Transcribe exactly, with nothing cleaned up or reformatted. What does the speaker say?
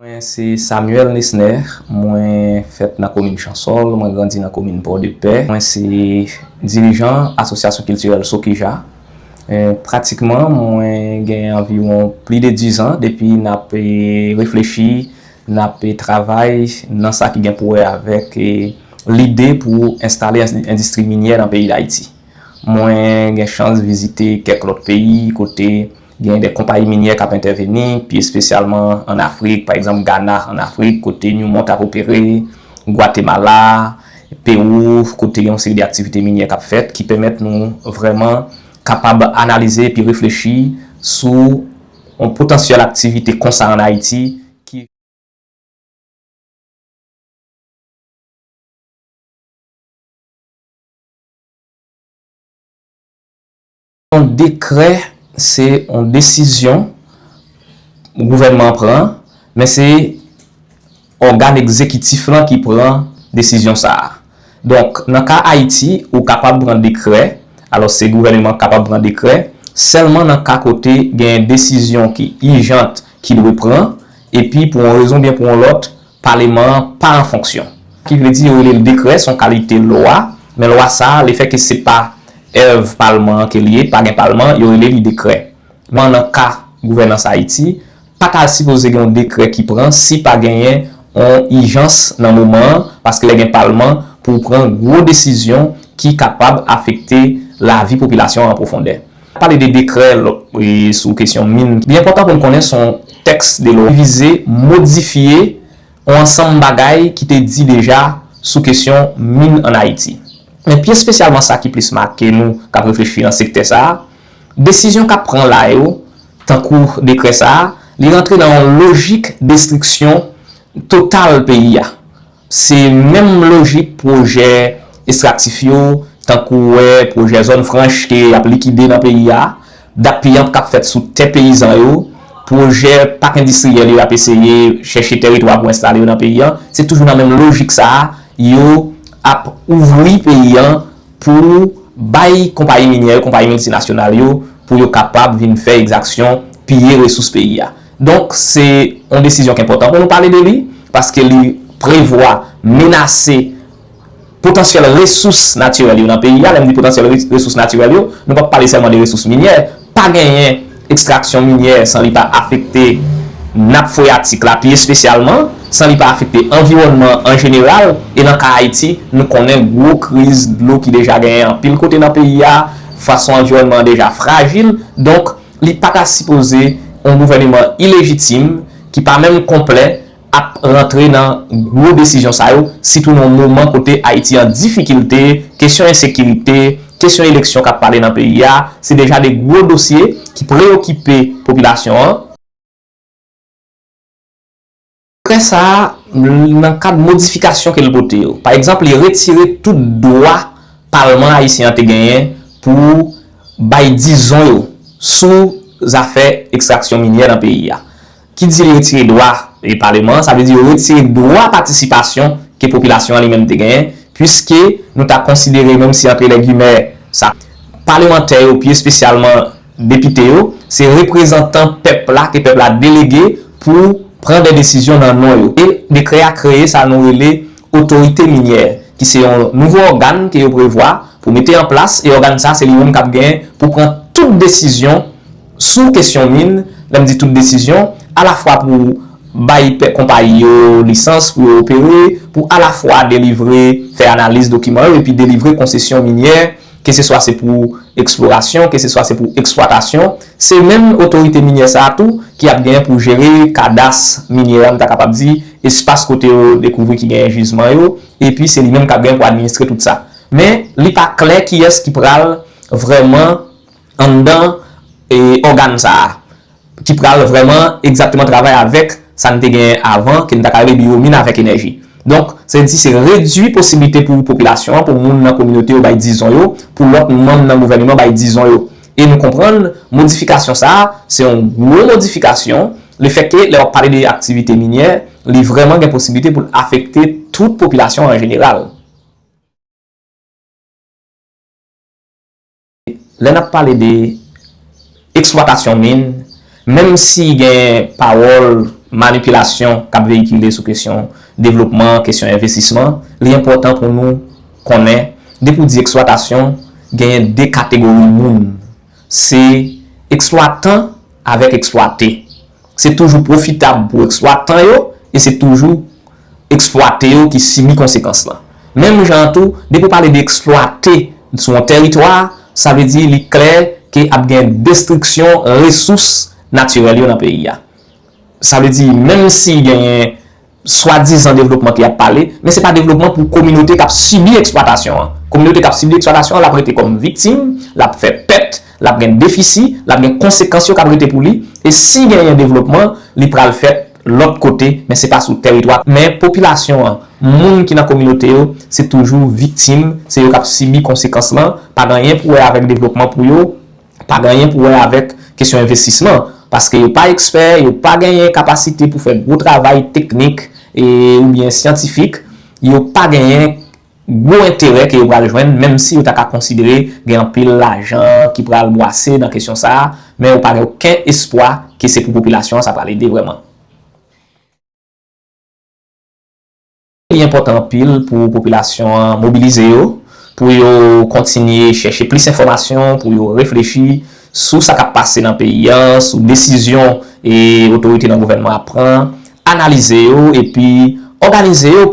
Mwen se Samuel Nesner, mwen fèt nan komin Chansòl, mwen grandi nan komin Pòdepè. Mwen se dirijan Asosyasyon Kiltirèl Sokija. Eh, pratikman, mwen gen anviwon plis de diz an depi n ap, eh, reflechi, n ap, eh, travay nan sa ki gen pou wè avèk, eh, lide pou enstale endistri minyè nan peyi Dayiti. Mwen gen chans vizite kèk lòt peyi kote gen de konpayi minyè k ap entèveni, pi espesyalman ann Afrik, pa egzanp Gana ann Afrik, kote Newmont ap opere, Gwatemala, Pewou, kote gen yon seri de aktivite minyè k ap fèt, ki pèmèt nou vrèman kapab analize epi reflechi sou yon potansyèl aktivite konsa ann Ayiti ki Yon dekrè, se yon desizyon gouvènman an pran, men se ògàn egzekitif lan ki pran desizyon sa a. Donk, nan ka Ayiti, ou kapab pran dekrè, alò se gouvènman k kapab pran dekrè, sèlman nan ka kote gen desizyon ki ijant ki dwe pran, epi pou yon rezon oubyen pou yon lòt, paleman an pa an fonksyon. Ki vle di yo rele l dekrè, se yon kalite lwa, men lwa sa a, lefètke se pa èv palman an ke l ye, pa gen palman, yo rele li dekrè. Men nan ka gouvènans Ayiti, pa ta sipoze gen yon dekrè ki pran si pa genyen yon ijans nan moman an, paske lè gen palman pou w pran gwo desizyon ki kapab afekte lavi popilasyon an an pwofondè. Pale de dekrè lò- e, sou kesyon min, li enpòtan pou n konnen se yon tèks de lwa ki vize modifye yon ansanm bagay ki te di deja sou kesyon min ann Ayiti. Men pi espesyalman sa ki plis make nou k ap reflechi nan sektè sa a, desizyon k ap pran la yo, tankou dekrè sa a, li rantre nan yon lojik destriksyon total peyi a. Se menm lojik pwojè estraktif yo, tankou w wè pwojè zòn franch ke y ap likide nan peyi a, dappiyanp k ap fèt sou tè peyizan yo, pwojè pak endistriyèl yo y ap eseye chèche tèritwa pou enstale yo nan peyi a. Se toujou nan menm lojik sa a, yo ap ouvri peyi a pou bay konpayi minyè yo, konpayi miltinasyonal yo, pou yo kapab vin fè egzaksyon, piye resous peyi a. Donk, se yon desizyon ki enpòtan pou nou pale de li, paske li prevwa menase potansyèl resous natirèl yo nan peyi a. Lè m di potansyèl re- resous natirèl yo, nou p ap pale sèlman de resous minyè. Pa genyen ekstraksyon minyè san li pa afekte nap freyatik la, pi espesyalman, san li pa afekte anviwònman an jeneral. E nan ka Ayiti, nou konnen gwo kriz dlo ki deja genyen anpil kote nan peyi a, fason anviwònman an deja frajil. Donk, li pa ta sipoze yon gouvèneman ilejitim, ki pa menm konplè, ap rantre nan gwo desizyon sa yo, sitou nan yon moman kote Ayiti an difikilte, kesyon ensekirite, kesyon eleksyon k ap pale nan peyi a, se deja de gwo dosye ki preyokipe popilasyon an. Dekrè sa a, nan kad modifikasyon ke l pote yo, pa egzanp, li retire tout dwa palman ayisyen an te genyen pou bay dizon yo sou zafè ekstraksyon minyè nan peyi a. Ki di li retire dwa e paleman an, sa vle di yo retire dwa patisipasyon ke popilasyon an li menm te genyen, piske nou ta konsidere, menm si antre lè gimè, sa palemantè yo, pi espesyalman depite yo, se reprezantan pèp la, ke pèp la delege pou pran de desizyon nan non yo. E dekrè a kreye sa nou rele otorite minyè, ki se yon nouvo ògàn ke yo prevwa pou mete an plas, e ògàn sa se li menm k ap gen pou pran tout desizyon sou kesyon min, lè m di tout desizyon, alafwa pou bay pè- konpayi yo lisans pou yo opere, pou alafwa delivre, fè analiz dokiman yo, epi delivre konsesyon minyè, keseswa se pou eksplorasyon, keseswa se pou eksplwatasyon. Se menm otorite minyè sa a tou ki ap gen pou jere kadas minyè a, m ta kapab di, espas kote yo dekouvri ki genyen jizman yo, epi se li menm k ap gen pou administre tout sa. Men, li pa klè kiyès ki pral vrèman anndan, e, ògàn sa a, ki pral vrèman egzakteman travay avèk sa n te genyen avan, ke n ta ka rele biwo min avèk enèji. Donk, se di se redui posiblite pou popilasyon an, pou moun nan kominote yo bay dizon yo, pou lòt manm nan gouvèneman bay dizon yo. E nou konprann, modifikasyon sa a, se yon gwo modifikasyon, lefètke lè w ap pale de aktivite minyè, li vrèman gen posiblite pou l afekte tout popilasyon an jeneral. Lè n ap pale de eksplwatasyon min, menm si gen pawòl manipilasyon k ap veyikile sou kesyon devlopman, kesyon envestisman, li enpòtan pou nou konnen, depi w di eksplwatasyon, genyen de kategori moun. Se eksplwatan avèk eksplwate. Se toujou pwofitab pou eksplwatan yo e se toujou eksplwate yo ki sibi konsekans lan. Menm jan an tou, depi w pale de eksplwate sou yon tèritwa, sa vle di li klè ke ap gen destriksyon resous natirèl yo nan peyi a. Sa vle di, menm si genyen swadizan devlopman ki ap pale, men se pa devlopman pou kominote k ap sibi eksplwatasyon an. Kominote k ap sibi eksplwatasyon an, l ap rete kòm viktim, l ap fè pèt, l ap gen defisi, l ap gen konsekans yo k ap rete pou li. E si genyen devlopman, li pral fèt lòt kote, men se pa sou tèritwa. Men popilasyon an, moun ki nan kominote yo, se toujou viktim, se yo k ap sibi konsekans lan, pa gen anyen pou wè avèk devlopman pou yo, pa gen anyen pou wè avèk kesyon envestisman, paske yo pa ekspè, yo pa genyen kapasite pou fè gwo travay teknik e oubyen syantifik, yo pa genyen gwo enterè ke yo pral jwenn, menm si yo ta ka konsidere gen anpil lajan ki pral bwase nan kesyon sa a, men yo pa gen okenn espwa ke se pou popilasyon an sa pral ede vrèman. Li enpòtan anpil pou popilasyon an mobilize yo, pou yo kontinye chèche plis enfòmasyon, pou yo reflechi sou sa k ap pase nan peyi a, sou desizyon e otorite nan gouvènman ap pran, analize yo epi òganize yo.